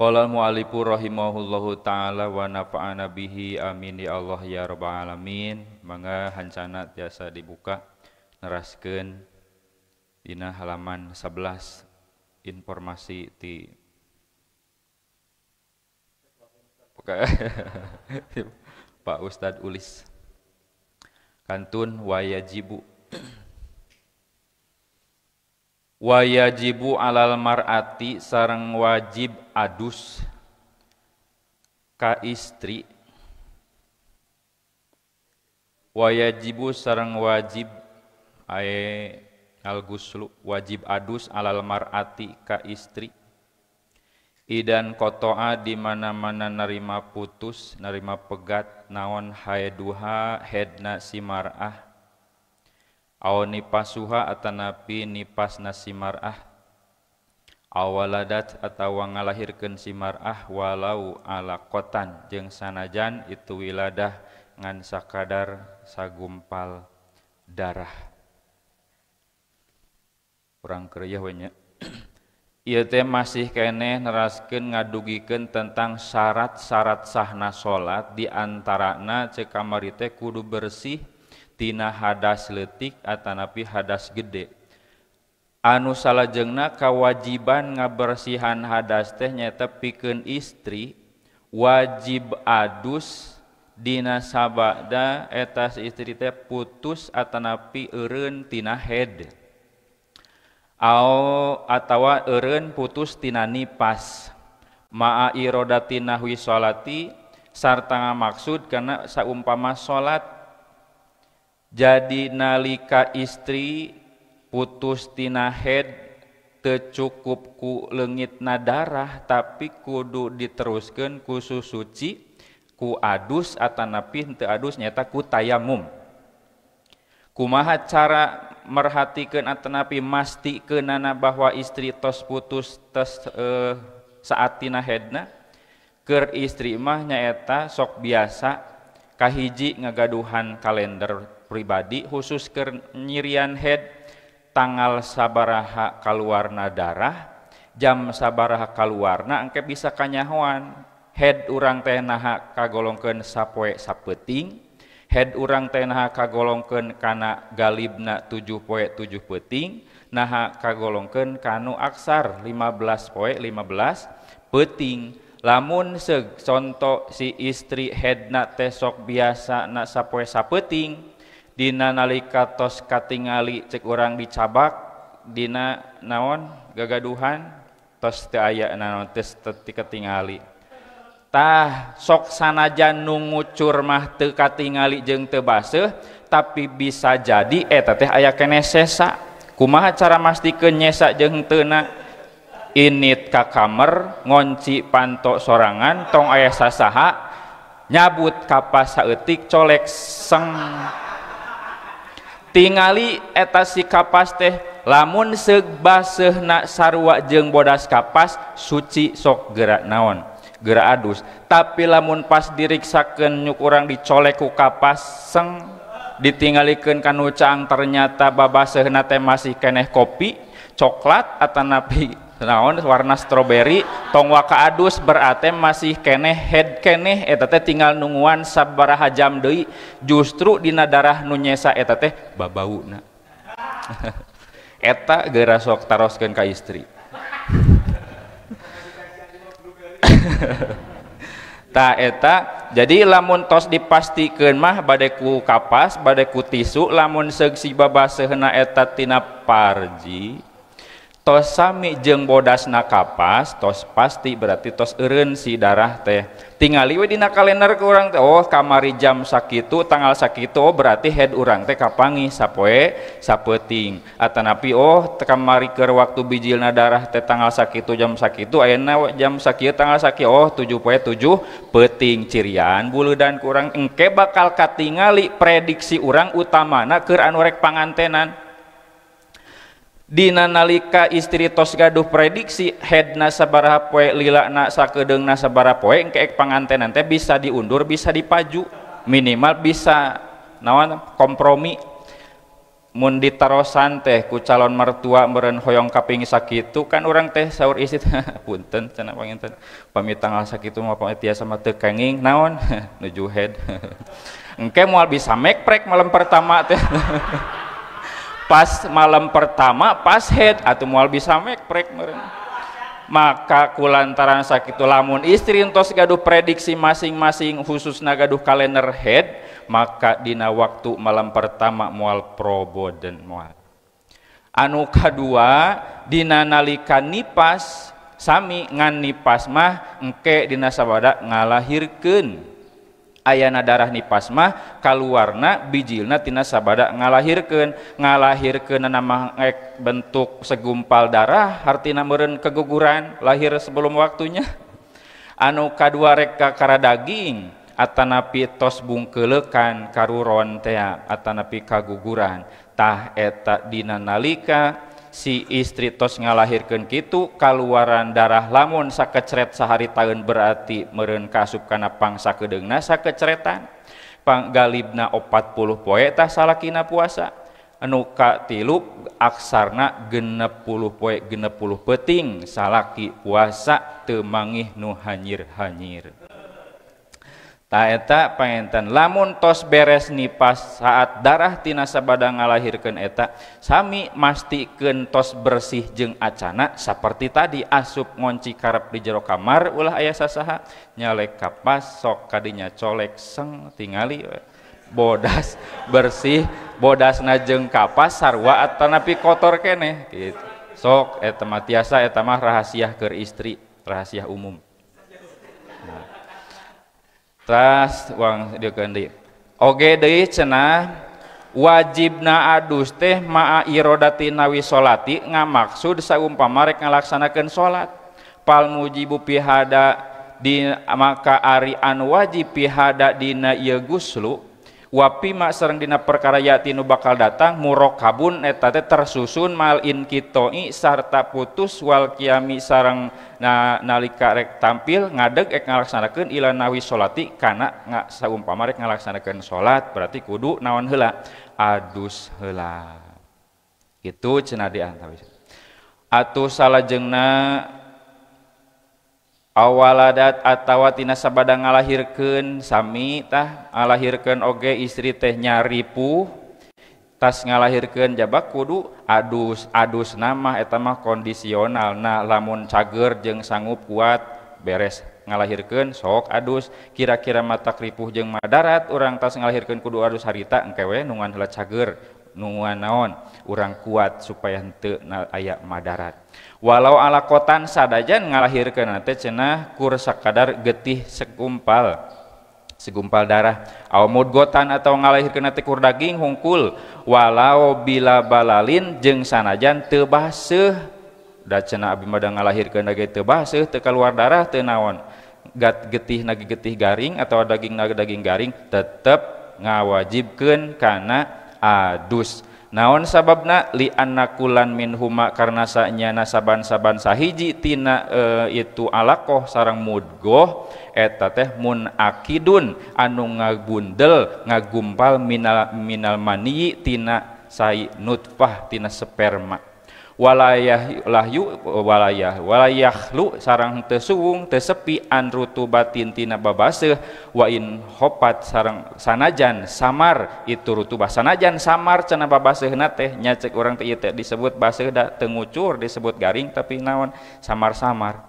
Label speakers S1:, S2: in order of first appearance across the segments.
S1: Qala al-mu'allifu rahimahullahu ta'ala wa nafa'ana bihi amin ya Allah ya rabbal alamin. Mangga hancana tiasa dibuka neraskeun dina halaman 11 informasi ti Pak Ustadz Ulis. Kantun wayajibu. Wayajibu alal mar'ati sareng wajib adus ka istri. Wayajibu sareng wajib ae al-guslu wajib adus alal mar'ati ka istri. Idan kotoa di mana-mana narima putus narima pegat naon haeduha hedna si mar'ah. Aw nipasuha atanapi nipasna si mar'ah. Awaladat atawa ngalahirkeun si mar'ah walau alaqatan jeung sanajan itu wiladah ngan sakadar sagumpal darah. Urang keur we nya. Ieu teh masih keneh neraskeun ngadugikeun tentang syarat-syarat sahna salat, di antarana ceuk kamari teh kudu bersih tina hadas leutik atanapi hadas gede. Anu salajengna kawajiban ngabersihan hadas teh nyaeta pikeun istri wajib adus dina sabada eta si istri teh putus atanapi eureun tina head. Au atawa eureun putus tina nipas. Ma'a irodati nahwi sholati sarta ngamaksud kana saumpama salat. Jadi nalika istri putus tina head teu cukup ku leungitna darah tapi kudu diteruskeun ku susuci ku adus atanapi henteu adus nyaeta ku tayamum. Kumaha cara merhatikeun atanapi mastikeunana bahwa istri tos putus tos saat tina headna? Keur istri mah nyaeta sok biasa kahiji ngagaduhan kalender pribadi khusus keur nyirian head, tanggal sabaraha kaluarna darah, jam sabaraha kaluarna, engke bisa kanyahoan head urang teh naha kagolongkeun sapoe sapeuting, head urang teh naha kagolongkeun kana galibna 7 poe 7 peuting, naha kagolongkeun kanu aksar 15 poe 15 peuting. Lamun seug conto si istri headna teh sok biasa na sapoe sapeuting, dina nalika tos katingali cek urang dicabak dina naon gagaduhan tos teu aya naon tos teu katingali. Tah sok sanajan nu ngucur mah teu katingali jeung teu baseuh, tapi bisa jadi eta teh aya keneh sesa. Kumaha cara mastikeun nyesa jeung henteu na? Init ka kamer ngonci panto sorangan tong aya sasaha, nyabut kapas saeutik colek seng. Tingali eta si kapas teh lamun seug baseuhna sarua jeung bodas kapas suci sok gerak naon gerak adus. Tapi lamun pas diriksakeun nyuk urang dicolek ku kapas seng, ditinggalikeun kanu caang ternyata babaseuhna teh masih keneh kopi coklat atanapi naon warna stroberi, tong waka adus berarti masih keneh head keneh eta teh tinggal nungguan sabaraha jam deui, justru dina darah nu nyesa eta teh babauna. Eta geura sok taroskeun ka istri. Ta eta jadi lamun tos dipastikeun mah bade ku kapas bade ku tisu, lamun seug si babaseuhna eta tina parji tos sami jeung bodasna kapas tos pasti berarti tos eureun si darah teh. Tingali we dina kalender ku urang teh, oh kamari jam sakitu tanggal sakitu, oh berarti head urang teh kapanggih sapoe sapeuting. Atanapi oh kamari keur waktu bijilna darah teh tanggal sakitu jam sakitu, ayeuna jam sakieu tanggal sakieu, oh 7 poe 7 peuting. Cirian buleudan ku urang engke bakal katingali prediksi urang utamana keur anu rek pangantenan. Dina nalika istri tos gaduh prediksi headna sabaraha poe lilana sakedeungna sabaraha poe, engke ek pangantenan teh bisa diundur bisa dipaju, minimal bisa naon kompromi. Mun ditarosan teh ku calon mertua meureun hoyong kaping sakitu kan urang teh saur istri punten cenah panginten pami tanggal sakitu mah pami tiasa mah teu kenging naon nuju head. Engke moal bisa mekprek malam pertama teh. Pas malam pertama pas head atuh moal bisa mekprek meureun. Maka kulantaran sakitu lamun istri entos gaduh prediksi masing-masing khususna gaduh kalender head maka dina waktu malam pertama moal proboden moal. Anu kadua dina nalika nipas sami ngan nipas mah engke dina sabada ngalahirkeun. Ayana darah nipas mah kaluarna bijilna tina sabada ngalahirkeun. Ngalahirkeun mah bentuk segumpal darah hartina meureun keguguran lahir sebelum waktunya. Anu kadua rek kakara daging atanapi tos bungkeleukan karuron tea atanapi kaguguran. Tah eta dina nalika si istri tos ngalahirkeun kitu kaluaran darah lamun sakecret sahari taun berarti meureun kaasup kana pangsa kedeungna sakecretan panggalibna 40 poe tah salakina puasa. Anu katilu aksarna 60 poe 60 peuting salaki puasa teu mangih nu hanyir-hanyir. Ta eta panginten lamun tos beres nipas saat darah tina sabada ngalahirkeun eta sami mastikeun tos bersih jeung acana saperti tadi asup ngonci karep di jero kamar ulah aya sasaha nyalek kapas sok kadinya colek seng tingali bodas bersih bodasna jeung kapas sarua atanapi kotor keneh gitu. Sok eta mah tiasa eta mah rahasia keur istri, rahasia umum. Nah. Tas uang dieukeun deui. Oge deui cenah wajibna adus teh ma'a irodati nawi solati ngamaksud saumpama rek ngalaksanakeun salat. Pal mujibu pihada di maka ari anu wajib pihada dina ieu guslu wapima sareng dina perkara yati nu bakal datang murokabun eta teh tersusun mal inkitoi sarta putus wal kiami sareng nalika rek tampil ngadeg ek ngalaksanakeun ila nawi solati kana saumpama rek ngalaksanakeun salat berarti kudu naon heula adus heula kitu cenah di antawis. Atuh salajengna awaladat atawa tina sabada ngalahirkeun sami tah ngalahirkeun oge istri teh nyaripuh tas ngalahirkeun jabak kudu adus. Adus nama eta mah kondisional nah lamun cager jeung sanggup kuat beres ngalahirkeun sok adus. Kira-kira mata ripuh jeung madarat urang tas ngalahirkeun kudu adus harita engke we nungan heula cager nungan naon urang kuat supaya henteu aya madarat. Walau alakotan sadajan ngalahirkeun teh cenah kur sakadar getih segumpal darah aw mudgotan atau ngalahirkeun teh kur daging hungkul walau bila balalin jeung sanajan teu baseuh da cenah abi mah ngalahirkeun ge teu baseuh teu kaluar darah teu naon getih na getih garing atau daging na daging garing tetep ngawajibkeun kana adus. Naon sababna li annakulan minhuma karena sanyana saban-saban sahiji tina itu alakoh sareng mudgoh eta teh munakidun anu ngagundel ngagumpal minal mani tina sai nutfah tina sperma walayah lahyu walayah walayahlu sareng teu suwung teu sepi an rutubatin tina babaseuh wa in hopat sareng sanajan samar itu rutubah sanajan samar cenah babaseuhna teh nya cek urang teh ieu teh disebut baseuh da teu ngucur disebut garing tapi naon samar-samar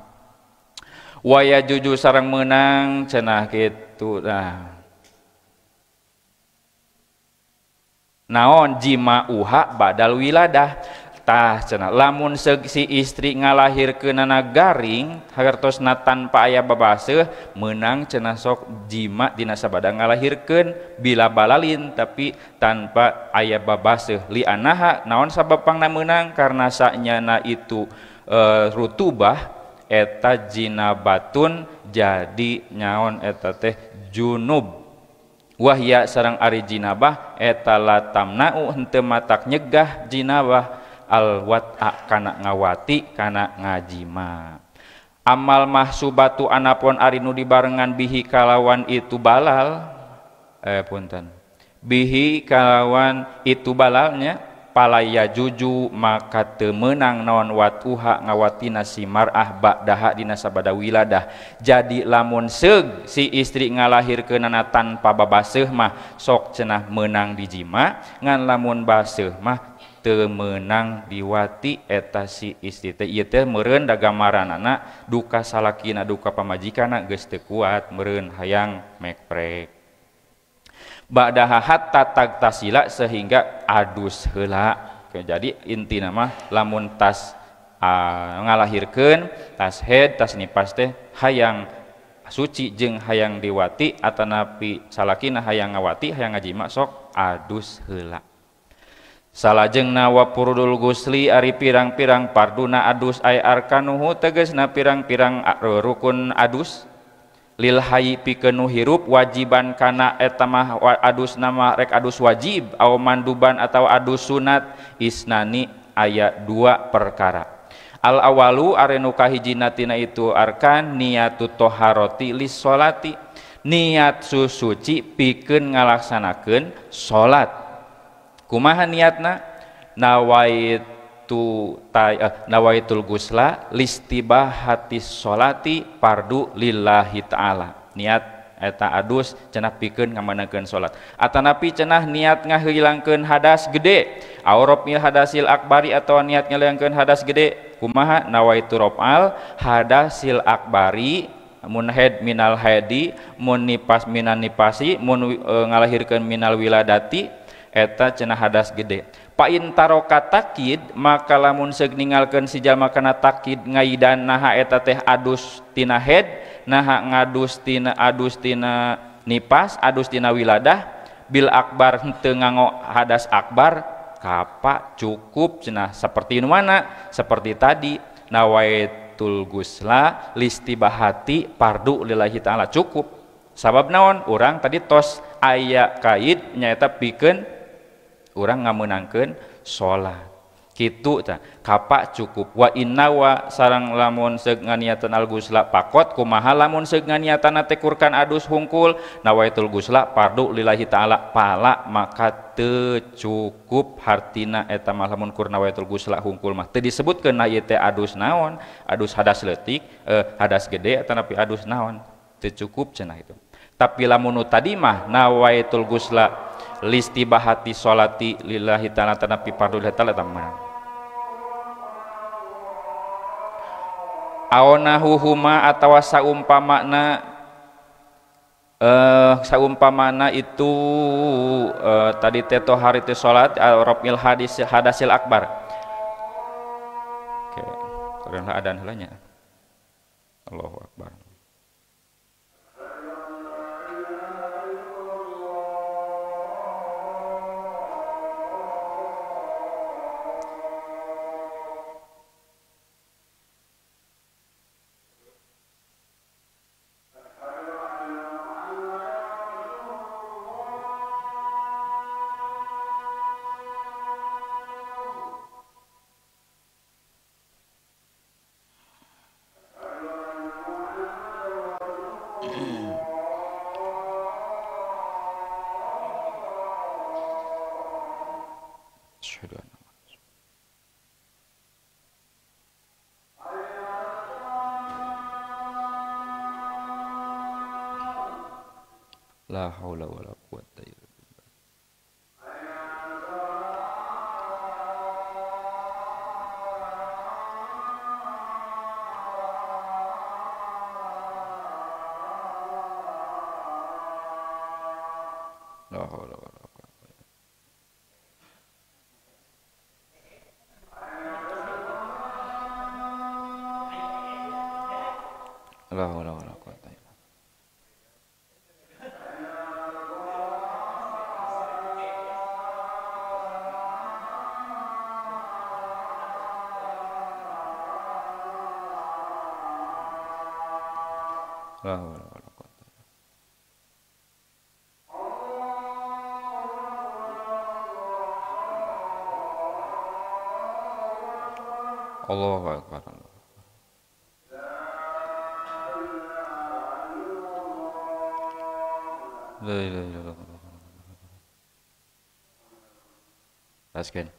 S1: waya juju sareng meunang cenah kitu nah naon jima uha badal wiladah tah cenah lamun si istri ngalahirkeunana garing hartosna tanpa aya babaseuh meunang cenah sok jima dina sabada ngalahirkeun bila balalin tapi tanpa aya babaseuh li anaha naon sabab pangna meunang karena sanyana itu rutubah eta jinabatun jadi nyaon eta teh junub wahya sareng ari jinabah eta latamnau henteu matak nyegah jinabah al wat'a kana ngawati kana ngajima amal mahsubatu anapun ari nu dibarengan bihi kalawan itu balal punten bihi kalawan itu balalnya Palaya juju maka teu meunang naon watuha ngawatina si mar'ah ba'daha dina sabada wiladah. Jadi lamun seug si istri ngalahirkeunana tanpa babaseuh mah sok cenah meunang dijima, ngan lamun baseuh mah teu meunang diwati eta si istri teh. Ieu teh meureun da gambaranana duka salakina duka pamajikanna geus teu kuat meureun hayang mekprek. Ba'daha hatta tagtasila sehingga adus heula. Jadi intina mah lamun tas ngalahirkeun tas head tas nipas teh hayang suci jeung hayang diwati atanapi salakina hayang ngawati hayang ngajima sok adus heula. Salajengna wa purudul gusli ari pirang-pirang parduna adus ay arkanuhu tegasna pirang-pirang rukun adus lil hayy pikeun nu hirup wajiban kana eta mah adus nama rek adus wajib aw manduban atau adus sunat isnani aya dua perkara. Al awalu ari nu kahijina tina itu arkan niatut toharoti lis sholati niat susuci pikeun ngalaksanakeun salat. Kumaha niatna? Nawaitul gusla listibahati sholati pardu lillahi ta'ala. Niat eta adus cenah pikeun ngamanangkeun salat. Atanapi cenah niat ngahilangkeun hadas gede, aurop mil hadasil akbari atau niat ngahilangkeun hadas gede. Kumaha? Nawaitu rofal hadasil akbari mun head minal haidi mun nipas minan nipasi mun ngalahirkeun minal wiladati eta cenah hadas gede. Pain taroka takid maka lamun seug ninggalkeun si jalma kana takid ngaidan naha eta teh adus tina head naha ngadus tina adus tina nipas adus tina wiladah bil akbar henteu nganggo hadas akbar kapa cukup cenah seperti nu mana seperti tadi nawaitul gusla listibahati pardu lillahi ta'ala cukup. Sabab naon urang tadi tos aya kait nyaeta pikeun urang ngameunangkeun salat kitu tah kapak cukup. Wa innawa sareng lamun seug nganiatan al gusla pakot kumaha lamun seug nganiatan teh kurkan adus hungkul nawaitul gusla pardu lillahi ta'ala pala maka teu cukup hartina eta mah lamun kur nawaitul gusla hungkul mah teu disebutkeun na ieu teh adus naon adus hadas leutik hadas gede atanapi adus naon teu cukup cenah itu. Tapi lamun nu tadi mah nawaitul gusla listibahati sholati lillahi ta'ala tanapi pardu lillahi ta'ala tamam. Aonahuhuma atawa saumpamana saumpamana itu tadi teh tohari teh salat rafil hadis hadasil akbar. Oke, kurang adan heula nya. Allahu akbar. La haula wala quwata illa billah. La haula wala quwata. La haula wala quwata illa billah. La haula wala quwata. Allahu akbar. La ilaha illallah. Taskeun.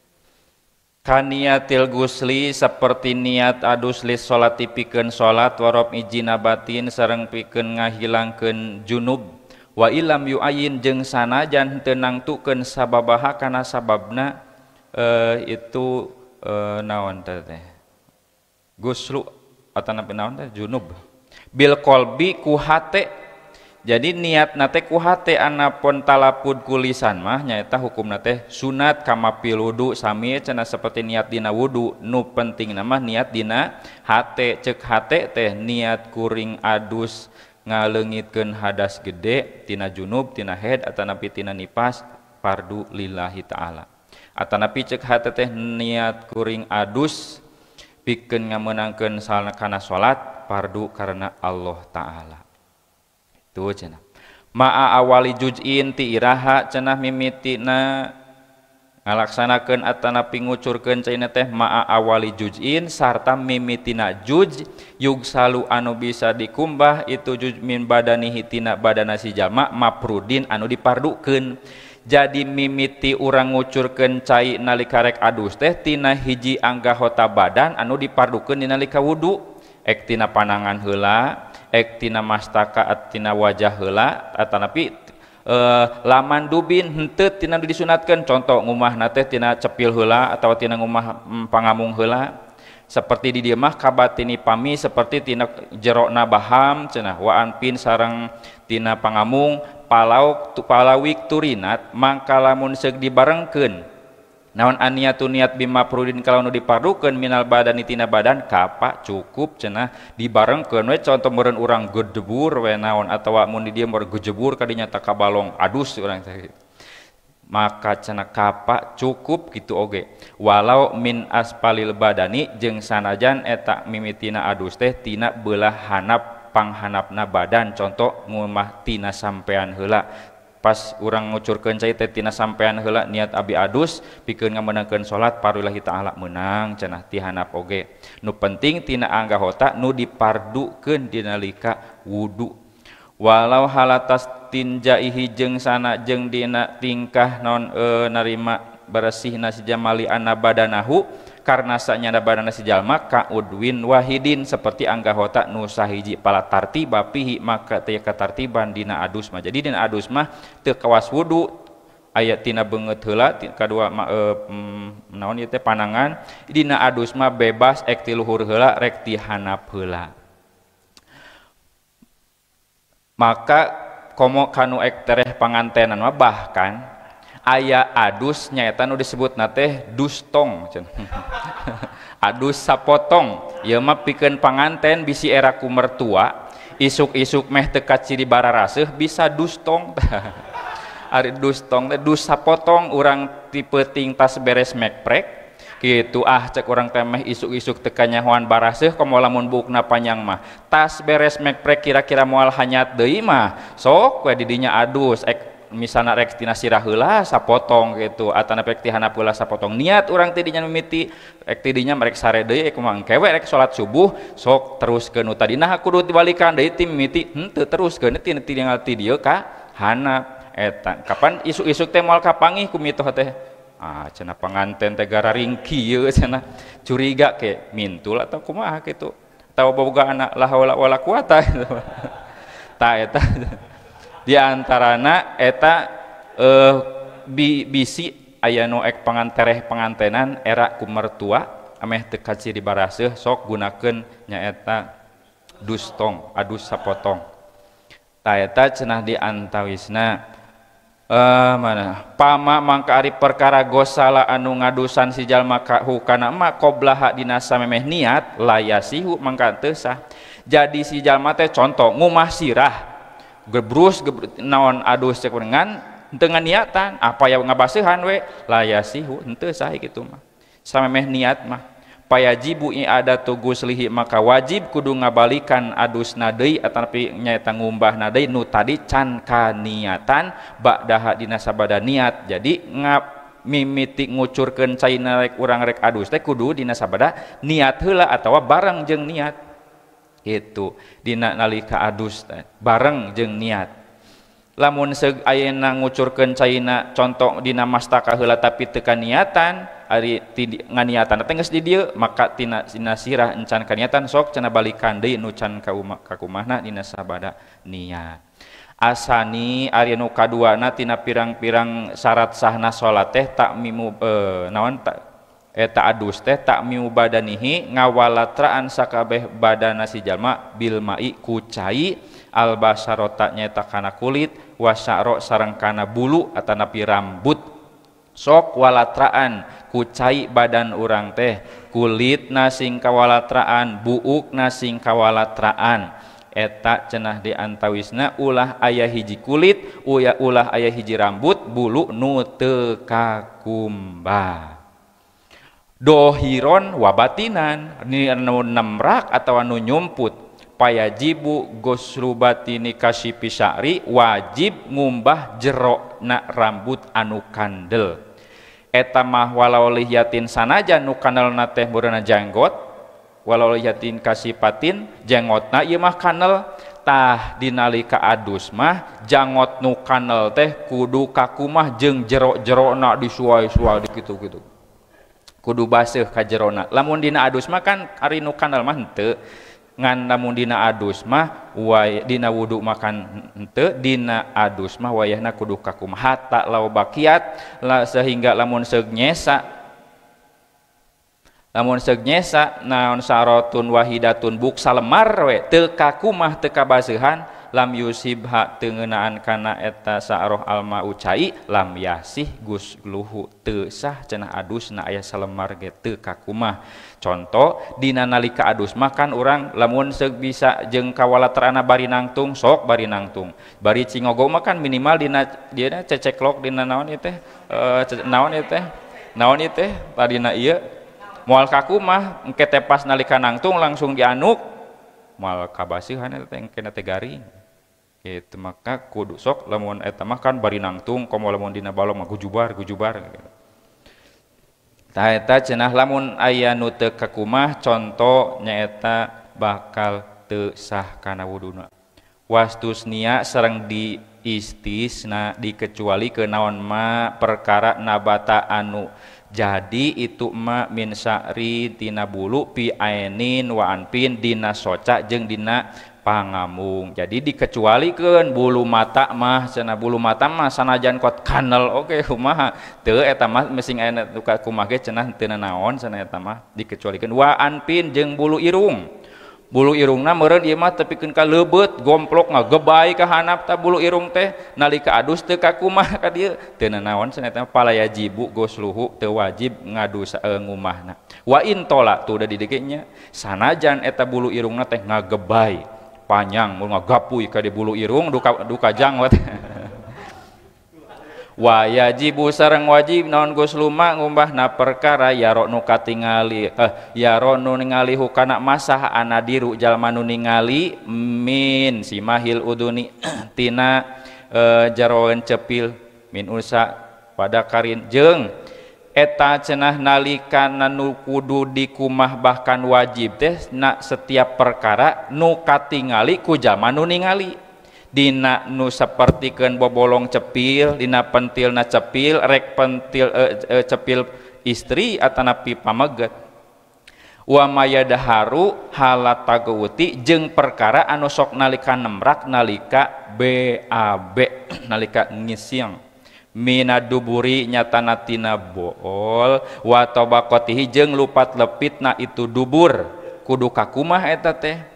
S1: Kaniatil gusli seperti niat adus li salat pikeun salat warob ijinabatin sareng pikeun ngahilangkeun junub wa ilam yuayin jeung sanajan teu nangtukeun sababaha kana sababna itu naon teh guslu atanapi naon teh junub bil qalbi ku hate. Jadi niat nate ku hate anapun talapud ku lisan mah nyaeta hukumna teh sunat kama pil wudu sami cenah seperti niat dina wudu nu penting mah niat dina hate ceuk hate teh niat kuring adus ngaleungitkeun hadas gede tina junub tina haid atanapi tina nipas fardu lillahi ta'ala atanapi ceuk hate teh niat kuring adus pikeun ngamenangkeun kana salat fardu karena Allah ta'ala. Tuh cenah ma'a awali juz'in ti iraha cenah mimitina ngalaksanakeun atanapi ngucurkeun caina teh ma'a awali juz'in sarta mimitina juz yugsalu anu bisa dikumbah itu juz min badanihi tina badana si jalma maprudin anu dipardukeun. Jadi mimiti urang ngucurkeun cai nalika rek adus teh tina hiji anggahota badan anu dipardukeun dina nalika wudu ek tina panangan heula ek tina mastaka tina wajah heula atanapi laman dubin henteu tina nu disunatkeun contoh ngumahna teh tina cepil heula atawa tina ngumah pangamung heula seperti di dieu mah kabatini pami seperti tina jerokna baham cenah wa anpin sareng tina pangamung palauk palawik turinat mangka lamun seug dibarengkeun naon aniatu niat bima prudin kalau nu dipardukeun minal badani tina badan kapak cukup cenah dibarengkeun we contoh meureun urang gedebur we naon atawa mun di dieu meur gejebur kadinya ta kabalong adus urang teh maka cenah kapak cukup kitu oge walau min aspalil badani jeung sanajan eta mimitina adus teh tina beulah hanap panghanapna badan contoh ngumah tina sampean heula pas urang ngucurkeun cai teh tina sampean heula niat abi adus pikeun ngamenangkeun salat parulillahi ta'ala meunang cenah ti hanap oge nu penting tina anggahota nu dipardukeun dina nalika wudu walau halatas tinjaihi jeung sana jeung dina tingkah non narima beresihna si jamali anna badanahu karena sanyana badana si jalma ka udwin wahidin seperti anggahota nu sahiji pala tartiba pihi maka teu katartiban dina adus mah. Jadi dina adus mah teu kawas wudu aya tina beungeut heula kadua naon ieu teh panangan dina adus mah bebas ek ti luhur heula rek ti hanap heula. Maka komo kanu ek tereh pangantenan mah bahkan aya adus nyaeta nu disebutna teh dustong adus sapotong ieu mah pikeun panganten bisi era ku mertua isuk-isuk meh teu kaciri bararaseuh bisa dustong ari dustong teh dus sapotong urang ti peuting tas beres mekprek kitu ah cek urang teh meh isuk-isuk teu kanyahoan baraseuh komo lamun buukna panjang mah tas beres mekprek kira-kira moal hanyat deui mah sok we di dinya adus ek misalna rek tina sirah heula sapotong gitu atanapi rek ti hanap heula sapotong niat urang teh dinya mimiti rek ti dinya rek sare deui ek kumaha engke we rek salat subuh sok teruskeun nu tadi nah kudu dibalikan deui ti mimiti henteu teruskeun ti tinggal ti dieu ka hanap eta kapan isuk-isuk teh moal kapangih ku mitoh teh ah cenah panganten teh gararingki ieu cenah curiga ke mintul atau kumaha kitu atawa boga anak la haula wala quwata ta eta di antarana eta bisi aya nu ek pangantereh pangantenan era ku mertua ameh teu kaciri baraseuh sok gunakeun nyaeta dustong adus sapotong ta eta cenah di antawisna mana pama mangka ari perkara gosala anu ngadusan si jalma ka hukana ma qoblaha dina samemeh niat layasihu mangka teu sah. Jadi si jalma teh contoh ngumah sirah gebrus naon adus cek dengan dengan niatan apa ya ngabaseuhan we layasihu henteu sah kitu mah samemeh niat mah payajibu i'adatu guslihi maka wajib kudu ngabalikan adusna deui atapi nyaeta ngumbahna deui nu tadi can kaniatan ba'daha dina sabada niat. Jadi mimiti ngucurkeun caina rek urang rek adus teh kudu dina sabada niat heula atawa bareng jeung niat itu dina nalika adus teh bareng jeung niat. Lamun seug ayeuna ngucurkeun caina contoh dina mastaka heula tapi teu kaniatan ari nganiatan teh geus di dieu maka tina sirah encan kaniatan sok cenah balikan deui nu can kakumahna dina sabada niat. Asani ari nu kaduana tina pirang-pirang syarat sahna salat teh takmimu naon eta adus teh takmimu badanihi ngawalatraan sakabeh badana si jalma bil mai ku cai albasarota nyaeta kana kulit wasaro sareng kana bulu atanapi rambut. Sok walatraan ku cai badan urang teh kulitna sing kawalatraan buukna sing kawalatraan eta cenah di antawisna ulah aya hiji kulit ulah aya hiji rambut bulu nu teu kakumbah. Dohiron wabatinan nu nemrak atawa nu nyumput payajibu goslu batini kasipi sya'ri wajib ngumbah jerokna rambut anu kandel eta mah walau lihyatin sanajan nu kandelna teh meureunna janggot walau lihyatin kasipatin jenggotna ieu mah kanel tah dinalika adus mah janggot nu kanel teh kudu kakumah jeung jero-jerona disuai-suai dikitu-kitu kudu baseuh ka jerona. Lamun dina adus mah kan ari nu kanel mah henteu ngan lamun dina adus mah dina wudu makan henteu dina adus mah wayahna kudu kakumah hatta law bakiat la, sehingga lamun seug nyesa naon sarotun wahidatun buk salemar we teu kakumah teu kabaseuhan lam yusibha teu ngeunaan kana eta sa'roh alma ucai lam yasih gusluhu teu sah cenah adusna aya salemar ge teu kakumah. Contoh dina nalika adus makan urang lamun seug bisa jeung kawalatrana bari nangtung sok bari nangtung bari cingogo makan minimal dina dieuna ceceklok dina naon ieu teh naon ieu teh naon ieu teh tadina ieu moal kakumah engke teh pas nalika nangtung langsung dianuk moal kabaseuhan eta teh engke teh garing gitu. Maka kudu sok lamun eta mah kan bari nangtung komo lamun dina balong mah gujubar gitu. Tah eta cenah lamun aya nu teu kakumah conto nyaeta bakal teu sah kana wuduna. Wastusnia sareng di istisna dikecualikeun naon ma perkara nabata anu jadi itu ma min sya'ri tina bulu pi ainin wa anpin dina soca jeung dina pangamung. Jadi dikecualikeun bulu mata mah cenah bulu mata mah sanajan kuat kanel oge kumaha teu eta mah mesing aya nu kumaha ge cenah teu nanaon cenah eta mah dikecualikeun wa anpin jeung bulu irung. Bulu irungna meureun ieu mah tepikeun ka leubeut gomplok ngagebay ka handap ta bulu irung teh nalika adus teu kakumah ka dieu teu nanaon cenah eta palayajibu gosluhu teu wajib ngadus ngumahna. Wa in tola tuh udah didegenya sanajan eta bulu irungna teh ngagebay panjang mun ngagapuy ka di bulu irung duka janggot. Wa yajibu sareng wajib naon gusluma ngumbahna perkara yaro nu katingali yaro nu ningali hukana masah anadiru jalma nu ningali min simahil uduni tina jeroan cepil min unsa pada karin jeung eta cenah nalika nu kudu dikumah bahkan wajib teh na setiap perkara nu katingali ku jalma nu ningali dina nu sapertikeun bobolong cepil dina pentilna cepil rek pentil cepil istri atanapi pameget wa mayadaharu halat tageuti jeung perkara anu sok nalika nemrak nalika BAB nalika ngisiang minaduburi nyatana tina bool wa tabaqatihi jeung lupat lepitna itu dubur kudu kakumah eta teh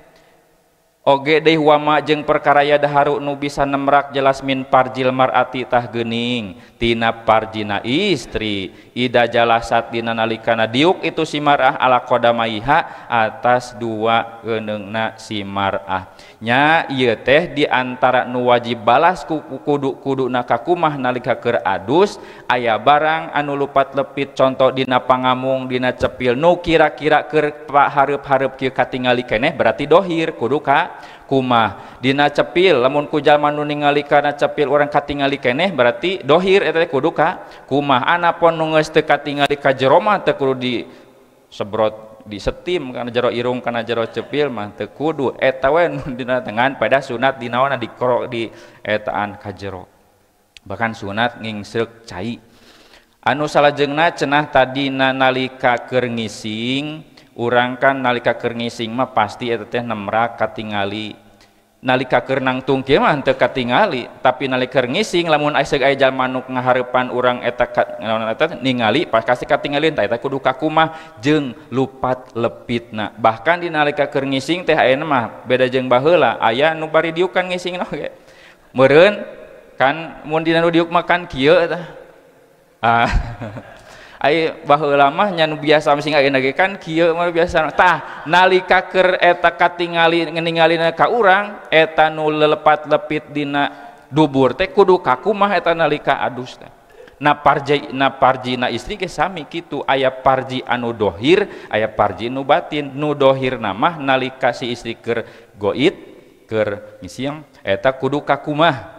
S1: oge deui wama jeung perkara yadaharu nu bisa nemrak jelas min parjil mar'ati tah geuning tina parjina istri ida jalasat dina nalikana diuk itu si mar'ah ala qadamaiha atas dua geuneungna si mar'ah nya ieu teh di antara nu wajib balas ku kudu-kuduna kakumah nalika keur adus aya barang anu lupat lepit contoh dina pangamung dina cepil nu kira-kira keur hareup-hareup kieu katingali keneh berarti dohir kudu ka kumah dina cepil lamun ku jalma nu ningali kana cepil urang katingali keneh berarti dohir eta teh kudu ka kumah anapun nu geus teu katingali ka jero mah teu kudu di sebrot disetim kana jero irung kana jero cepil mah teu kudu eta we nu dina tengan pada sunat dinaona dikorok di etaan ka jero. Bahkan sunat ngingsreuk cai. Anu salajengna cenah tadina nalika keur ngising, urang kan nalika keur ngising mah pasti eta teh nemrak katingali. Nalika keur nangtung kieu mah henteu katingali, tapi nalika keur ngising lamun aya aya jalma nu ngahareupan urang eta naon eta ningali pas kasih katingalieun tah eta kudu kakumah jeung lupat lepitna. Bahkan di nalika keur ngising teh ayeuna mah beda jeung baheula, aya nu bari diuk kan ngisingna oge. Meureun kan mun dina nu diuk mah kan kieu tah. Ah, ai baheula mah nya nu biasa sing ayeuna ge kan kieu mah biasa. Tah nalika keur eta katingali ninggalina ka urang eta nu lelepat lepit dina dubur teh kudu kakumah eta nalika adus teh. Na parji na parjina istri ge sami kitu, aya parji anu dohir, aya parji nu batin. Nu dohirna mah nalika si istri keur goit keur ngisiang eta kudu kakumah,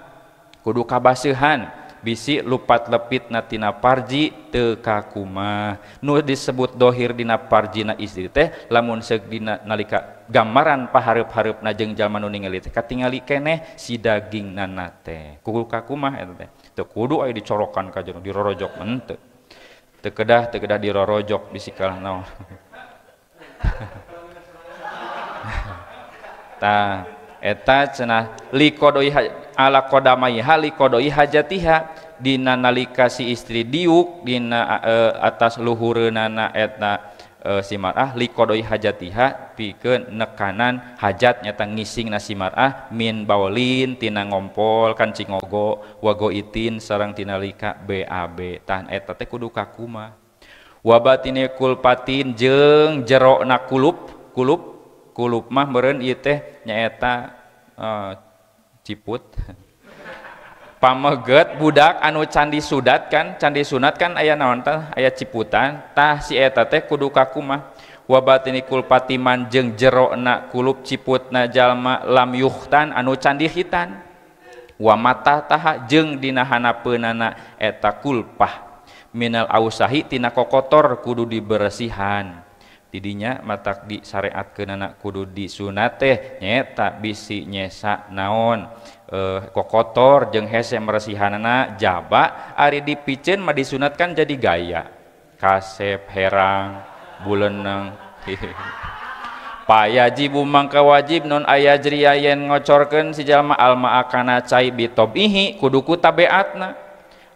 S1: kudu kabaseuhan. Bisi lupat lepit na tina parji teu kakumah. Nu disebut dohir dina parjina istri teh lamun seuk dina nalika gambaran pahareup-hareupna jeung jalma nu ningali teh katingali keneh si dagingnana teh kudu kakumah eta teh. Teu kudu aya dicorokan ka jero dirorojok henteu. Teu kedah dirorojok bisi kalah naon. Tah eta cenah liqodoi ala qadamaiha liqodoi hajatiha dina nalika si istri diuk dina atas luhureunana eta si mar'ah liqodoi hajatiha pikeun nekanan hajat nyata ngisingna si mar'ah min baulin tina ngompol kan cingogo wagoitin sareng tina nalika BAB. Tah eta teh kudu kakumah. Wabatine kulpatin jeung jerona kulup kulup kulup mah meureun ieu teh nyaeta ciput. Pameget budak anu candi sudat kan, candi sunat kan aya naon tah, aya ciputan. Tah si eta teh kudu kakumah. Wabatini kulpatiman jeung jerona kulup ciputna jalma lam yuhtan anu candi hitan. Wa mata taha jeung dina hanapeunana eta kulpah. Minal ausahi tina kokotor kudu diberesihan. Tidinya matak di syariatkeunana kudu disunat teh nyaeta bisi nyesa naon kokotor jeung hese meresihanana jaba ari dipiceun mah disunatkan jadi gaya kasep herang buleneng. Payajibu mangka wajib non ayajriya yen ngocorkeun si jalma alma akana cai bitobihi kudu ku tabeatna.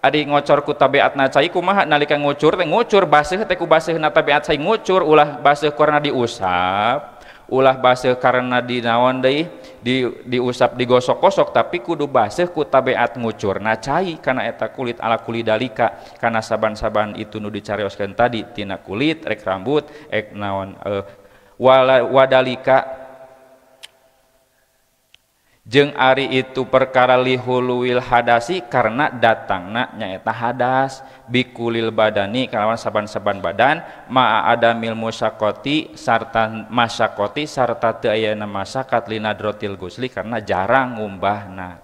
S1: Adi ngocor ku tabeatna cai kumaha nalika ngucur teh ngucur baseuh teh ku baseuhna tabeat cai ngucur ulah baseuh karena diusap, ulah baseuh karena dinaon deui di diusap digosok-gosok tapi kudu baseuh ku tabeat ngucurna cai kana eta kulit ala kulidalika kana saban-saban itu nu dicarioskeun tadi tina kulit rek rambut ek naon wadalika jeung ari itu perkara lihuluwil hadasi karena datangna nyaeta hadas bikulil badani kalawan saban-saban badan ma'a adamil musyaqati sarta masyaqati sarta teu ayana masakat linadrotil gusli karena jarang ngumbahna.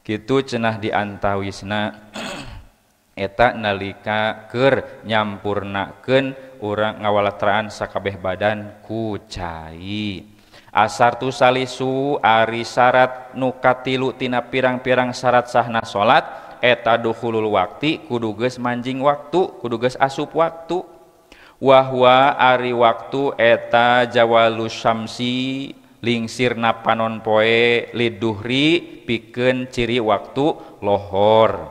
S1: Kitu cenah diantawisna eta nalika keur nyampurnakeun urang ngawalatraan sakabeh badan ku cai. Asartu salisu ari syarat nu katilu tina pirang-pirang syarat sahna salat eta dukhulul wakti kudu geus manjing waktu kudu geus asup waktu. Wahwa ari waktu eta jawalus syamsi lingsirna panon poe liduhri pikeun ciri waktu lohor.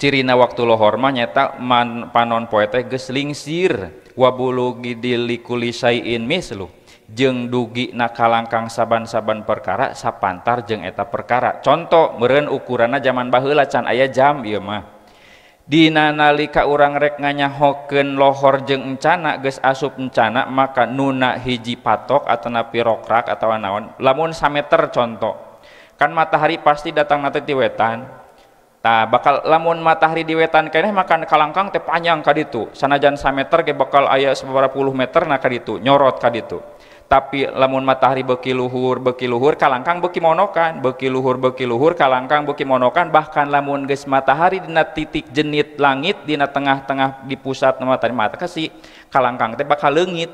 S1: Cirina waktu lohor mah nyata panon poe teh geus lingsir wabulugi dilikuli syai'in mislu jeung dugi nakalangkang saban-saban perkara sapantar jeung eta perkara. Contoh meureun ukuranna zaman baheula can aya jam ieu mah. Dina nalika urang rek nganyahokeun lohor jeung encana geus asup encana maka nuna hiji patok atanapi rokrak atawa naon lamun sameter contoh. Kan matahari pasti datang nanti ti wetan. Tah bakal lamun matahari di wetan keneh makan kalangkang teh panjang ka ditu. Sanajan sameter ge bakal aya sababaraha puluh meter na ka ditu, nyorot ka ditu. Tapi lamun matahari beuki luhur kalangkang beuki monokan, beuki luhur kalangkang beuki monokan, bahkan lamun geus matahari dina titik jenit langit dina tengah-tengah di pusat matahari mata kasi kalangkang teh bakal leungit.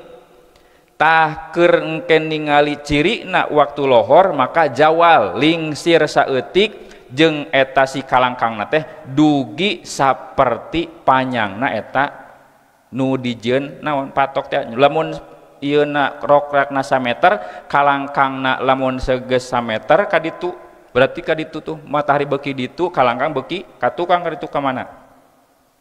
S1: Tah keur engke ningali cirina waktu lohor maka jawal lingsir saeutik jeung eta si kalangkangna teh dugi saperti panjangna eta nu dijieun naon patok teh. Lamun ieu na rokrakna sameter, kalangkangna lamun segeus sameter ka ditu, berarti ka ditu tuh matahari beuki ditu, kalangkang beuki ka tukang ka ditu ka mana?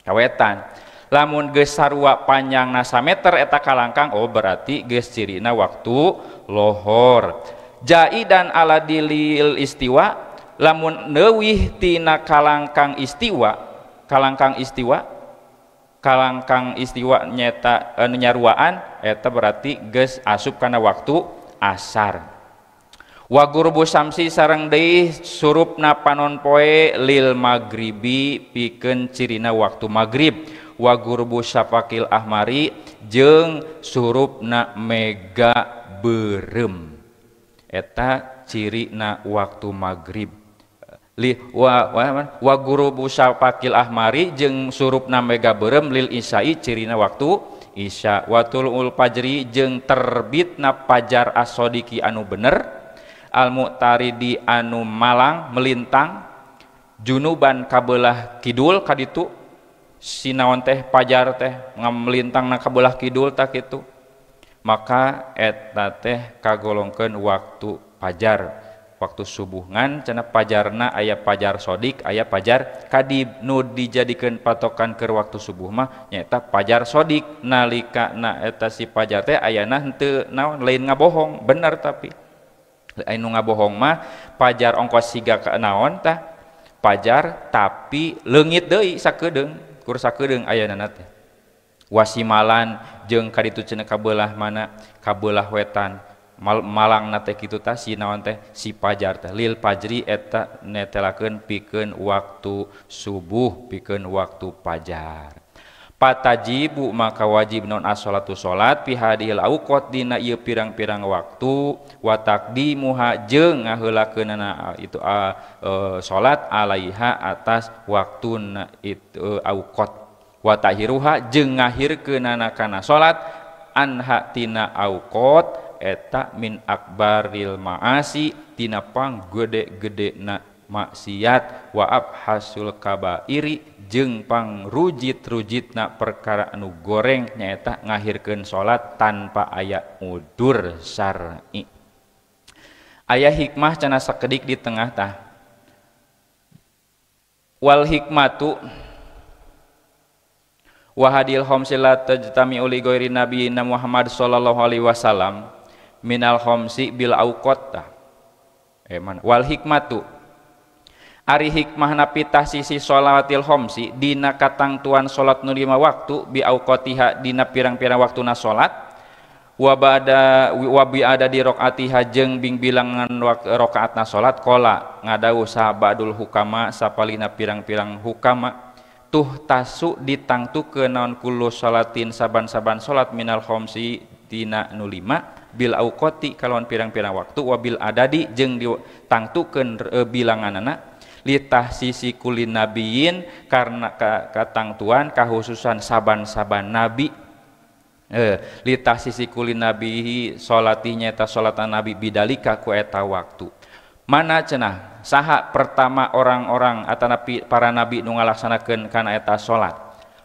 S1: Ka wetan. Lamun geus sarua panjangna sameter eta kalangkang, oh berarti geus cirina waktu lohor. Jaidan ala dilil istiwa, lamun leuwih tina kalangkang istiwa, kalangkang istiwa, kalangkang istiwa nyeta nyaruaan eta berarti geus asup kana waktu asar. Wa gurbu samsi sareng deui surupna panon poe lil magribi pikeun cirina waktu magrib. Wa gurbu syafaqil ahmari jeung surupna mega beureum eta cirina waktu magrib. Li wa wa gurubu syafaqil ahmari jeung surupna mega beureum lil isya'i cirina waktu isya. Wa tulul fajri jeung terbitna pajar as-sadiqi anu bener al mu'taridi anu malang melintang junuban kabelah kidul kaditu sinaon teh pajar teh melintangna kabelah kidul tak kitu, maka eta teh kagolongkeun waktu pajar, waktu subuh. Ngan cenah pajarna aya pajar sodik aya pajar kadib, nu dijadikeun patokan keur waktu subuh mah nyaeta pajar sodik. Nalika na eta si pajar teh ayana henteu naon lain ngabohong bener, tapi anu ngabohong mah pajar ongkos siga ka naon tah pajar tapi leungit deui sakedeung kur sakedeung ayana teh. Wasimalan jeung kaditu cenah kabelah mana kabelah wetan malang na teh kitu tah si naon teh si pajar teh lil fajri eta netelakeun pikeun waktu subuh pikeun waktu pajar. Patajibu maka wajib non as-sholatu salat fi hadhil auqat dina ieu pirang-pirang waktu wa taqdimuha jeung ngaheulakeunana itu salat alaiha atas waktuna itu auqat wa tahiruha jeung ngahirkeunana kana salat anha tina auqat eta min akbaril maasi tina panggede-gedena maksiat wa abhasul kabairi jeung pangrujit-rujitna perkara anu goreng nyaeta ngahirkeun salat tanpa aya udur syar'i. Aya hikmah cenah sakedik di tengah tah. Wal hikmatu wa hadil khamsi la tajtami'u li ghairi nabiyina Muhammad sallallahu alaihi wasallam minal khamsi bil auqat tah. Mana wal hikmatu ari hikmahna pitah sisi sholawatil khamsi dina katangtuan salat nu 5 waktu bi auqatiha dina pirang-pirang waktuna salat wa ba'da wa bi ada di rakaatiha jeung bing bilangan rakaatna salat qala ngadawuh sahabadul hukama sapalina pirang-pirang hukama tuh tasu ditangtukeun naon kullu salatin saban-saban salat minal khamsi dina nu 5 bil auqati kalawan pirang-pirang waktu wabil adadi jeung ditangtukeun bilanganana litah sisi kulin nabiyin karena katangtuan kahususan saban-saban nabi. Litah sisi kulin nabi salatihnya eta salatan nabi bidalika ku eta waktu. Mana cenah saha pertama orang-orang atanapi para nabi nu ngalaksanakeun kana eta salat.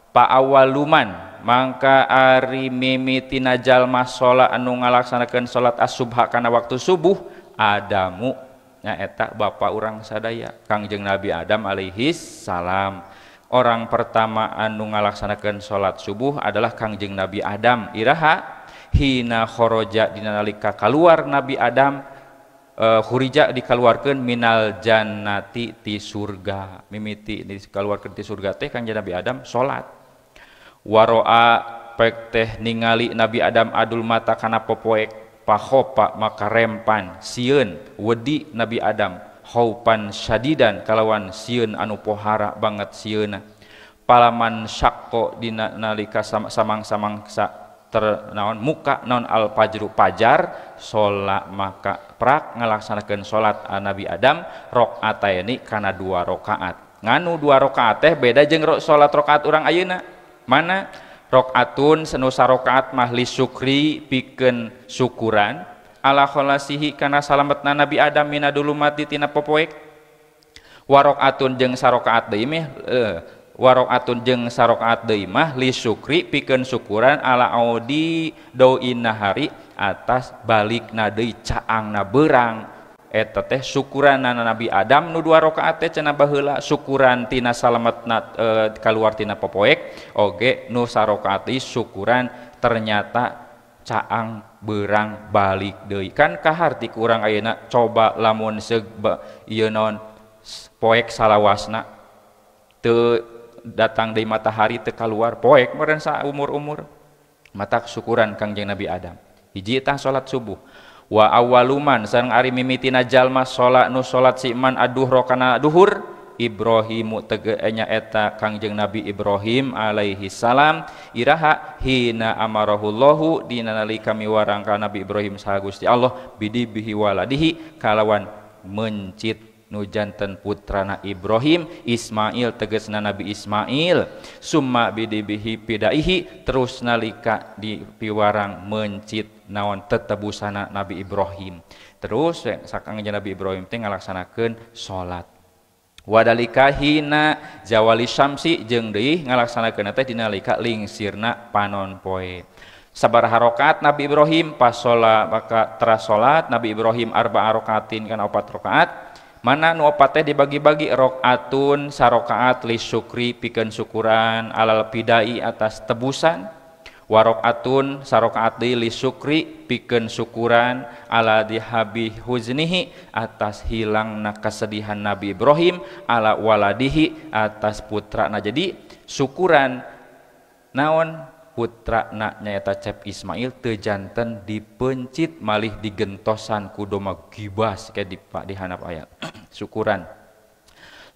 S1: Pa awaluman mangka ari mimitina jalma salat anu ngalaksanakeun salat as-subha kana waktu subuh Adamu nyaeta bapa urang sadaya Kangjeng Nabi Adam alaihi salam. Orang pertama anu ngalaksanakeun salat subuh adalah Kangjeng Nabi Adam. Iraha hina kharaja dina nalika kaluar Nabi Adam, khurija dikaluarkeun minal jannati ti surga. Mimiti dikaluarkeun ti surga teh Kangjeng Nabi Adam salat. Waroa pek teh ningali Nabi Adam adul mata kana popoek pahopa maka rempan sieun wedi Nabi Adam khaupan syadidan kalawan sieun anu pohara banget sieuna. Palaman syakko dina nalika samang-samangsa naon muka naon al fajru pajar sholat maka prak ngalaksanakeun salat Nabi Adam rakaataini kana 2 rakaat. Nganu 2 rakaat teh beda jeung salat rakaat urang ayeuna. Mana rakaatun senu sarakaat mah li syukri pikeun syukuran ala kholasihi kana salametna Nabi Adam mina dulumati tina popoek. Warakaatun jeung sarakaat deui mah waroatun jeung sarokaat deui mah li syukri pikeun syukuran ala audi doin nahari atas balikna deui caangna beurang eta teh syukuranna Nabi Adam nu 2 rakaat teh cenah baheula syukuran tina salametna kaluar tina popoek oge nu sarokaat deui syukuran ternyata caang beurang balik deui kan kaharti ku urang ayeuna coba lamun seug ieu naon poek salawasna teu datang dari matahari teu kaluar poek meureun saumur-umur mata syukuran Kangjeng Nabi Adam hiji tah salat subuh wa awwaluman sareng ari mimitina jalma salat nu salat si man aduhra kana duhur Ibrahimu tegenya eta Kangjeng Nabi Ibrahim alaihi salam iraha hina amarahullahu dina nalika miwarang ka Nabi Ibrahim saha Gusti Allah bidibihi waladihi kalawan mencit nu janten putrana Ibrahim Ismail tegesna Nabi Ismail summa bidibihi pidaihi terus nalika di piwarang mencit naon tetebusana Nabi Ibrahim terus sakangjeng Nabi Ibrahim teh ngalaksanakeun salat wadalika hina jawali syamsi jeung deui ngalaksanakeun teh dina nalika lingsirna panon poe sabaraha rakaat Nabi Ibrahim pas salat maka teras salat Nabi Ibrahim arba'a rakaatin kana 4 rakaat mana nu opat teh dibagi-bagi rakaatun sarokaat li syukri pikeun syukuran alal pidai atas tebusan warokaatun sarokaat deui li syukri pikeun syukuran ala dihabi huznihi atas hilangna kesedihan Nabi Ibrahim ala waladihi atas putrana. Jadi syukuran naon putrana nyaeta Cep Ismail teu janten dipencit malih digentosan ku domba gibas kayak di Pak dihanap ayat syukuran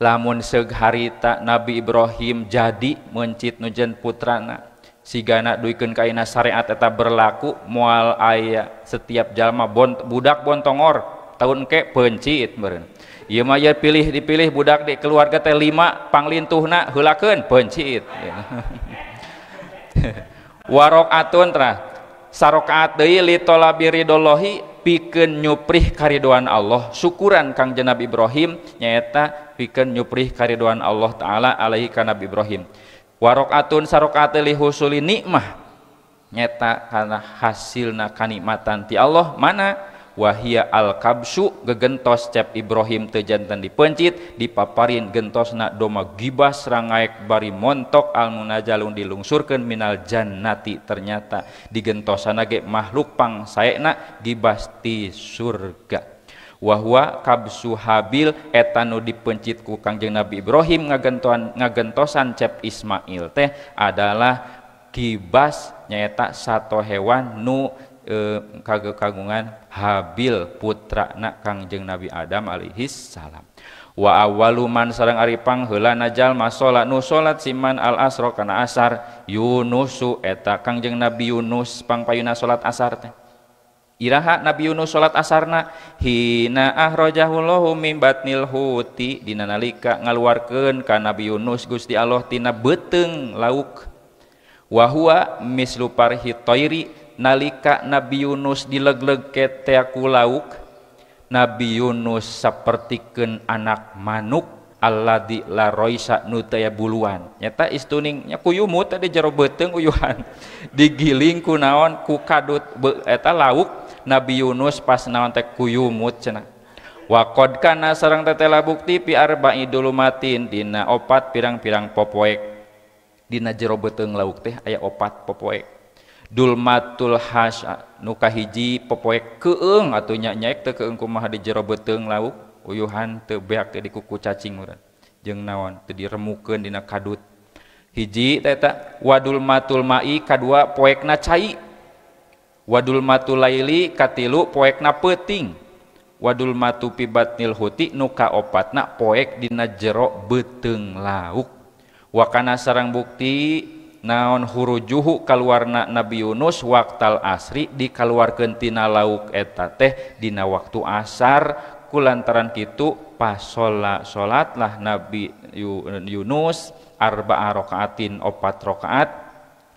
S1: lamun seug harita Nabi Ibrahim jadi mencit nujen putrana sigana duikeun ka ayeuna syariat eta berlaku moal aya setiap jalma budak bontongor tahun ke pencit meureun ieu mah ieu pilih dipilih budak di keluarga teh 5 panglintuhna heulakeun pencit warokaatun terah sarokaat deui li tolabi ridhollahi pikeun nyuprih karidoan Allah syukuran Kangjeng Nabi Ibrahim nyaeta pikeun nyuprih karidoan Allah taala alaihi ka Nabi Ibrahim warokaatun sarokaat li husuli nikmah nyaeta kana hasilna kanikmatan ti Allah mana wahia al-kabsu gegentos Cep Ibrahim teu janten dipencit dipaparin gentosna doma gibas rangaek bari montok al munajalun dilungsurkeun minal jannati ternyata digentosana ge makhluk pang saena gibas ti surga wahwa kabsu Habil eta nu dipencit ku Kangjeng Nabi Ibrahim ngagentosan Cep Ismail teh adalah gibas nyaeta sato hewan nu kagungan Habil putrana Kangjeng Nabi Adam alaihi salam wa awwalu man sareng ari pangheulana jalma salat nu salat siman al asra kana asar Yunusu eta Kangjeng Nabi Yunus pangpayuna salat asar teh iraha Nabi Yunus salat asarna hina ahrajahullahu min batnil huti dina nalika ngaluarkeun ka Nabi Yunus Gusti Allah tina beuteung lauk wa huwa mislu parhi thairi nalika Nabi Yunus dilegleg ke ku lauk Nabi Yunus sapertikeun anak manuk alladzi la roisa nu teu aya buluan nyata istuning nya kuyumut teh di jero beuteung uyuhan digiling ku naon ku kadut eta lauk Nabi Yunus pas naon teh kuyumut cenah wa qad kana sareng tetela bukti pi arba'i dulumatin dina opat pirang-pirang popoek dina jero beuteung lauk teh aya opat popoek dulmatul hasya nu kahiji popoek keung atuh nya nyaek teu keung kumaha di jero beuteung lauk uyuhan teu beak teh dikuku cacing urang jeung naon teu diremukeun dina kadut hiji teh eta wadulmatul mai kadua poekna cai wadulmatul laili katilu poekna peuting wadulmatu fi batnil huti nu kaopatna poek dina jero beuteung lauk wakana sareng bukti naon hurujuhu kaluarna Nabi Yunus waqtal asri dikaluarkeun tina lauk eta teh dina waktu asar kulantaran kitu pas salatlah Nabi Yunus arba'a rakaatin 4 rakaat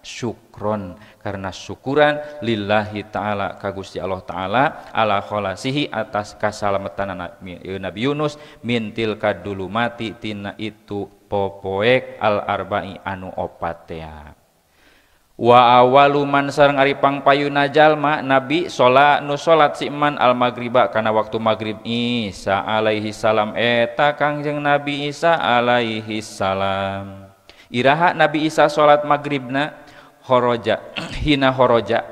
S1: syukron karena syukuran lillahi ta'ala ka Gusti Allah ta'ala ala kholasihi atas kasalamatan Nabi Yunus min tilka dulumati tina itu popoek al arba'i anu opat tea. Wa awalu man sareng ari pangpayuna jalma Nabi sholat nu salat si man al maghriba kana waktu maghrib Isa alaihi salam eta Kangjeng Nabi Isa alaihi salam. Iraha Nabi Isa salat maghribna horoja hina horoja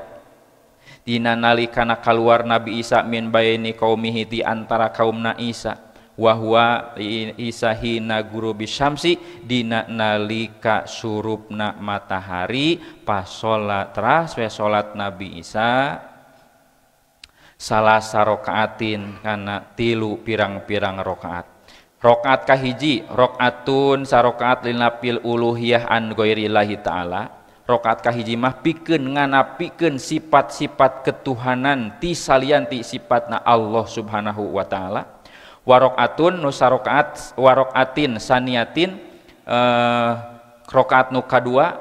S1: dina nalikana kaluar Nabi Isa min baini kaumihi di antara kaumna Isa wahwa Isa hina gurubi syamsi dina nalika surupna matahari pas salat teras we salat Nabi Isa salasa rokaatin kana 3 pirang-pirang rokaat. Rokaat kahiji rokaatun sarokaat linapil uluhiyah an ghairillahi ta'ala. Rokaat kahiji mah pikeun nganapikeun sifat-sifat ketuhanan ti salian ti sifatna Allah Subhanahu wa ta'ala. Warokaatun nu sarokaat warokaatin saniatin rokaat nu kadua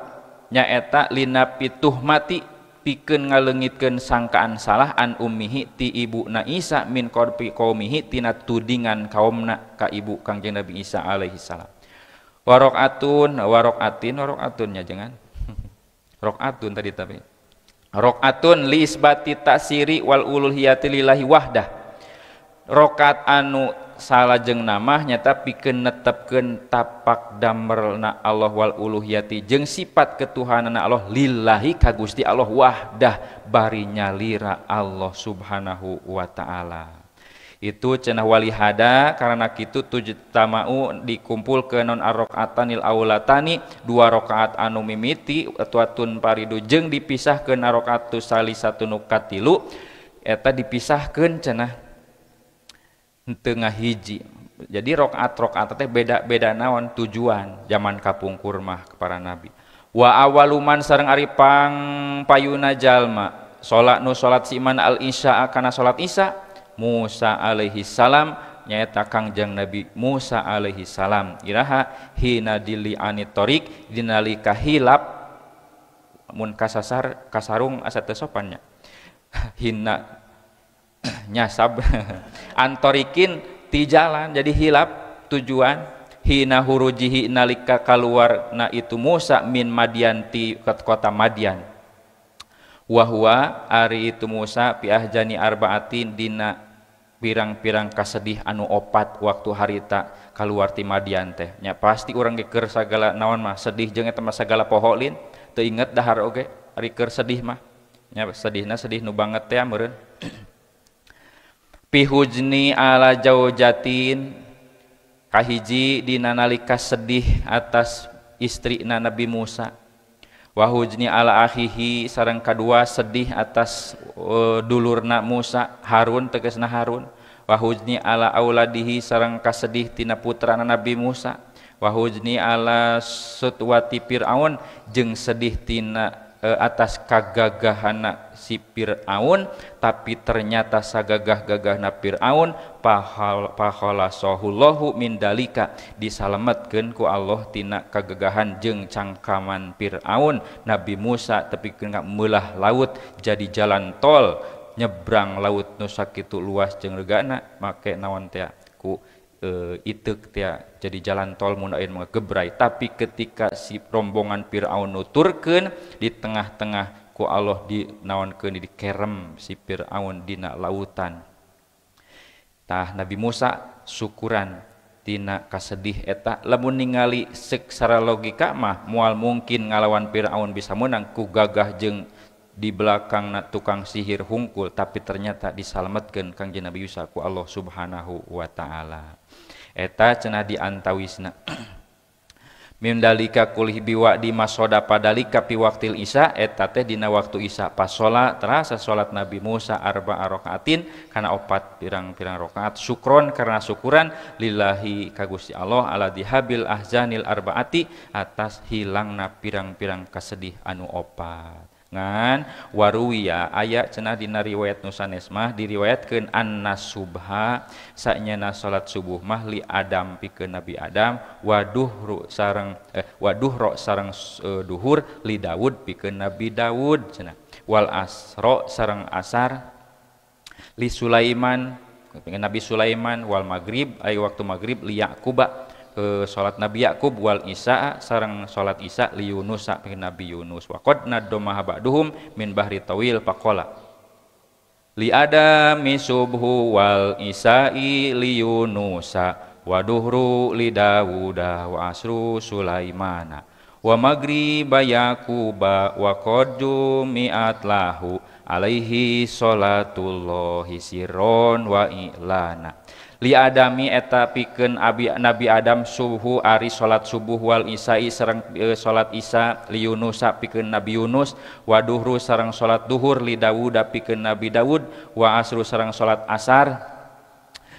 S1: nyaeta linapi tuhmati pikeun ngaleungitkeun sangkaan salah an ummihi ti ibuna Isa min qarbi qaumihi tina tudingan kaumna ka ibu Kangjeng Nabi Isa alaihi salam. Warokaatun warokaatin warokaatun nya jangan rokaatun tadi tapi rokaatun li isbati taksiri wal uluhiyati lillahi wahdah. Rokaat anu salajeng namah nyata pikeun netepkeun tapak damerna Allah wal uluhiyati jeung sifat ketuhananna Allah lillahi ka Gusti Allah wahdah bari nyalira Allah Subhanahu wa ta'ala. Itu cenah walihada karena kitu tujtama'u dikumpulkeun non arrakaatanil aulatani 2 rakaat anu mimiti atuatun paridu jeung dipisahkeun rakaat salisatu nu katilu eta dipisahkeun cenah tengah hiji. Jadi rokaat-rokaat teh beda-beda naon tujuan zaman kapungkur mah para nabi. Wa awaluman sareng ari pangpayuna jalma salat nu salat si iman al isya kana salat isya Musa alaihi salam nyaeta Kangjeng Nabi Musa alaihi salam iraha hina dili anit torik dinalika hilap mun kasasar kasarung asa teu sopannya hina nyasab antorikin ti jalan jadi hilap tujuan hina hurujihi nalika kaluar na itu Musa min Madian ti kota Madian wahwa ari itu Musa piahjani arbaatin dina pirang-pirang kasedih anu opat waktu harita kaluar ti Madian teh nya pasti urang ge keur sagala naon mah sedih jeung eta mah sagala poho lin teu inget dahar oge ari keur sedih mah nya sedihna sedih nu banget teh meureun. Pihujni ala jaujatin kahiji dina nalika sedih atas istrina Nabi Musa wahujni ala akhihi sareng kadua sedih atas dulurna Musa Harun tegasna Harun wahujni ala auladihi sareng kasedih tina putrana Nabi Musa wahujni ala sutwati Fir'aun jeung sedih tina atas kagagahana si Fir'aun tapi ternyata sagagah-gagahna Fir'aun pahala sohullahu min dalika disalametkeun ku Allah tina kagagahan jeung cangkaman Fir'aun. Nabi Musa tepikeun ka meulah laut jadi jalan tol nyebrang laut nu sakitu luas jeung regana make naon teh ku iteuk teh jadi jalan tol mun aya mah gebray. Tapi ketika si rombongan Fir'aun nuturkeun di tengah-tengah ku Allah dinaonkeun dikerem si Fir'aun dina lautan. Tah Nabi Musa syukuran tina kasedih eta lamun ningali secara logika mah moal mungkin ngalawan Fir'aun bisa menang ku gagah jeung di belakang tukang sihir hungkul, tapi ternyata disalametkeun Kangjeng Nabi Musa ku Allah Subhanahu wa ta'ala. Eta cenah diantawisna. Mim dalika kulih biwa di masoda padalika pi waktil isya eta teh dina waktu isya pasola terasa salat Nabi Musa arba'a rakaatin kana opat pirang-pirang rakaat syukron karena syukuran lillahi ka Gusti Allah ala dihabil ahzanil arbaati atas hilangna pirang-pirang kasedih anu opat. Ngan waruwiya aya cenah dina riwayat nu sanes mah diriwayatkeun anna subha sanyana salat subuh mah li Adam pikeun Nabi Adam waduhru sareng waduhro sareng duhur li Daud pikeun Nabi Daud cenah wal asro sareng asar li Sulaiman pikeun Nabi Sulaiman wal maghrib ai waktu maghrib li Yaquba salat Nabi Yakub wal Isya sareng salat Isya li Yunus pikeun Nabi Yunus wa qad nadoma ba'duhum min bahri tawil faqala li adami subhu wal isya'i li Yunusa wa duhru li Dawuda wa asru Sulaimana wa maghriba Yaquba wa qad jumi'at lahu alaihi salatullahi sirron wa i'lana. Li adami eta pikeun Nabi Adam subuh ari salat subuh wal isya'i sareng salat isya li Yunusa pikeun Nabi Yunus wa duhru sareng salat duhur li Dawud pikeun Nabi Dawud wa asru sareng salat asar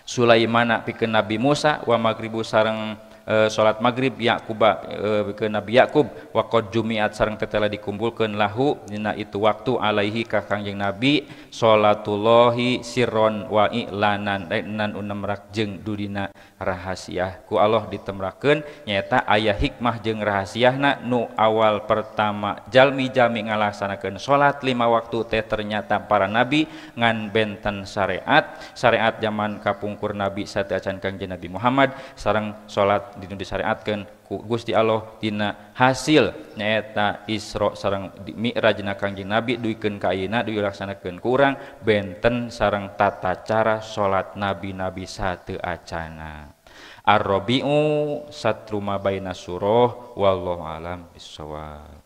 S1: Sulaimana pikeun Nabi Musa wa maghribu sareng salat maghrib Yaquba pikeun Nabi Yakub wa qad jumi'at sareng tetela dikumpulkeun lahu dina itu waktu alaihi ka Kangjeng Nabi salatullahi sirron wa i'lanan nan unemrak jeung dudina rahasia ku Allah ditemrakeun nyaeta aya hikmah jeung rahasiahna nu awal pertama jalmi-jalmi ngalaksanakeun salat 5 waktu teh ternyata para nabi ngan benten syariat syariat zaman kapungkur nabi sateuacan Kangjeng Nabi Muhammad sareng salat dinu disyariatkeun ku Gusti Allah dina hasil nyaeta Isra sareng Mi'rajna Kangjeng Nabi duikeun ka ayeuna dilaksanakeun ku urang benten sareng tata cara salat nabi-nabi sateuacana. Ar-rabi'u satru ma baina surah wallahu alam bissawab.